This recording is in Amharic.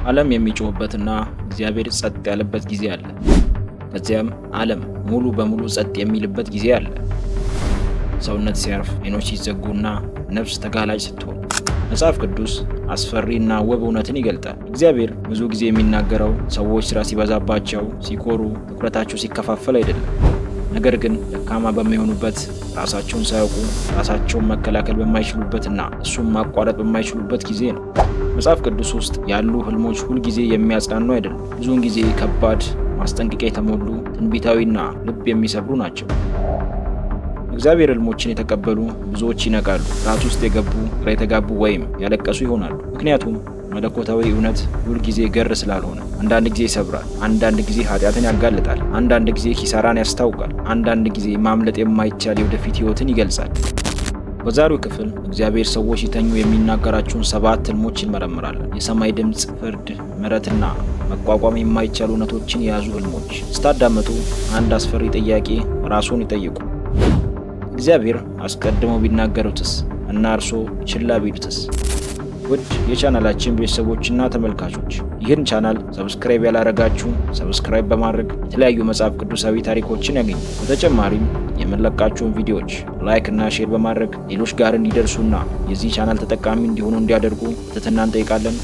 ዓለም የሚጮህበትና እግዚአብሔር ጸጥ ያለበት ጊዜ አለ። ከዚያም ዓለም ሙሉ በሙሉ ጸጥ የሚልበት ጊዜ አለ። ሰውነት ሲያርፍ፣ ዓይኖች ሲዘጉና ነፍስ ተጋላጭ ስትሆን መጽሐፍ ቅዱስ አስፈሪና ውብ እውነትን ይገልጣል። እግዚአብሔር ብዙ ጊዜ የሚናገረው ሰዎች ሥራ ሲበዛባቸው፣ ሲኮሩ፣ ትኩረታቸው ሲከፋፈል አይደለም። ነገር ግን ደካማ በሚሆኑበት፣ ራሳቸውን ሳያውቁ ራሳቸውን መከላከል በማይችሉበትና እሱን ማቋረጥ በማይችሉበት ጊዜ ነው። መጽሐፍ ቅዱስ ውስጥ ያሉ ህልሞች ሁልጊዜ የሚያጽናኑ አይደሉም። ብዙውን ጊዜ ከባድ ማስጠንቀቂያ የተሞሉ፣ ትንቢታዊና ልብ የሚሰብሩ ናቸው። እግዚአብሔር ህልሞችን የተቀበሉ ብዙዎች ይነቃሉ። ፍርሃት ውስጥ የገቡ፣ ግራ የተጋቡ ወይም ያለቀሱ ይሆናሉ። ምክንያቱም መለኮታዊ እውነት ሁልጊዜ ገር ስላልሆነ፣ አንዳንድ ጊዜ ይሰብራል፣ አንዳንድ ጊዜ ኃጢአትን ያጋልጣል፣ አንዳንድ ጊዜ ኪሳራን ያስታውቃል፣ አንዳንድ ጊዜ ማምለጥ የማይቻል የወደፊት ህይወትን ይገልጻል። በዛሬው ክፍል እግዚአብሔር ሰዎች ሲተኙ የሚናገራቸውን ሰባት ህልሞች እንመረምራለን። የሰማይ ድምፅ፣ ፍርድ፣ ምሕረትና መቋቋም የማይቻሉ እውነቶችን የያዙ ህልሞች። ስታዳምጡ አንድ አስፈሪ ጥያቄ ራስዎን ይጠይቁ። እግዚአብሔር አስቀድሞ ቢናገሩትስ እና እርሶ ችላ ቢሉትስ? ውድ የቻናላችን ቤተሰቦችና ተመልካቾች፣ ይህን ቻናል subscribe ያላረጋችሁ subscribe በማድረግ የተለያዩ መጽሐፍ ቅዱሳዊ ታሪኮችን ያገኙ። በተጨማሪም የምንለቃቸውን ቪዲዮዎች like እና share በማድረግ ሌሎች ጋር እንዲደርሱና የዚህ ቻናል ተጠቃሚ እንዲሆኑ እንዲያደርጉ በትህትና እንጠይቃለን።